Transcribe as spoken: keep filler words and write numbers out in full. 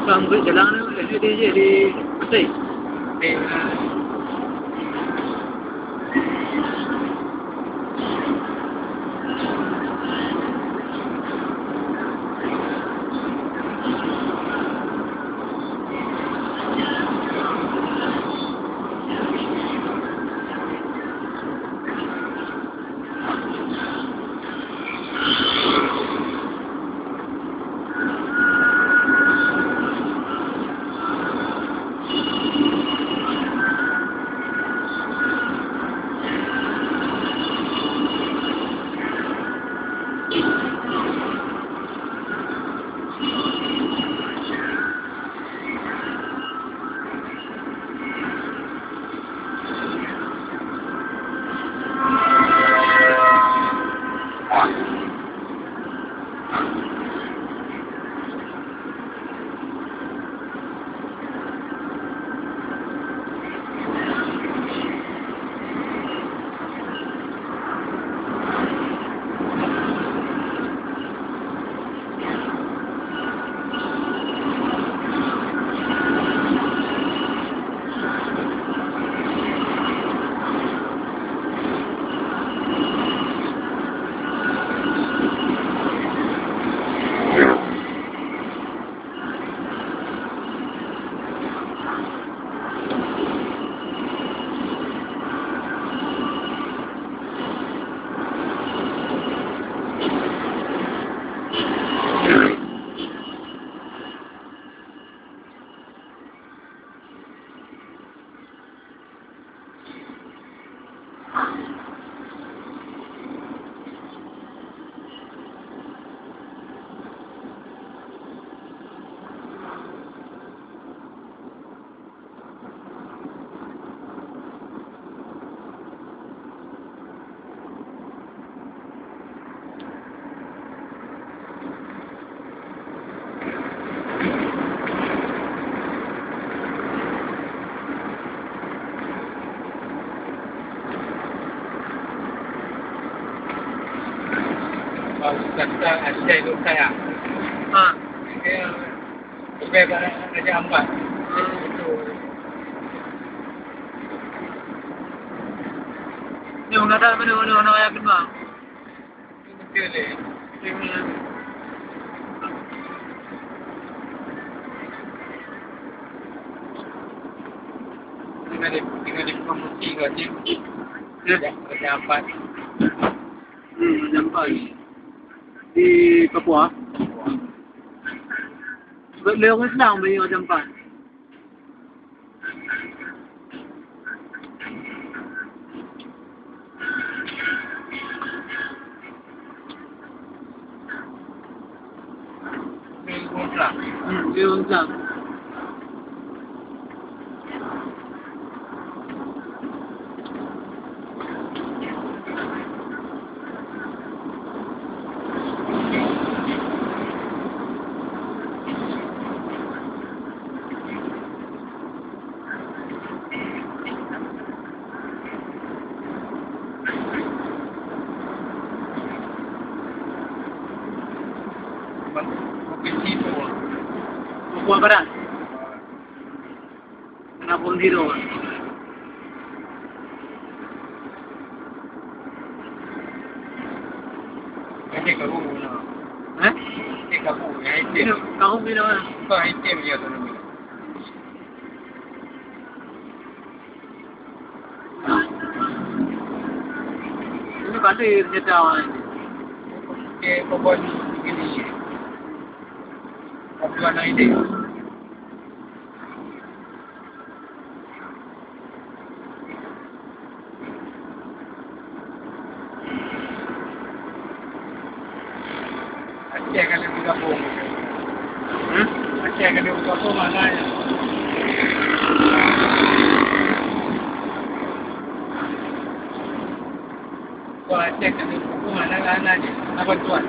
Bang, beri jalan tu, jadi je di Pasir. Di, ah. Baru kata Aceh tu saya. Ha. Dia lebih banyak Raja Ampat. Ha, betul. Ni mengadap mana, mana, mana yang kena? Tinggal di, tinggal di promosi kat ni. Ya. Raja Ampat. Hmm, Raja Ampat. Di Papua. Sebab lé ureueng Islam bagi Raja Ampat. Hmm, dia orang Islam. Bukit Sibu. Papua Barat. Kenapa Biro? Macam kamu, no. Hah? Macam kamu, yang item. Kamu Biro, ah? Bukan item je tu nama. Ini balik senjata orang ni. Okey, pokok ni begini. Tapi warna ini. Aceh ka lheueh beugabong. Hmm? Aceh ka lheueh beugabong, makna nyan. Kalau Aceh ka lheueh beugabong, makna, makna nyan. Apa tuan?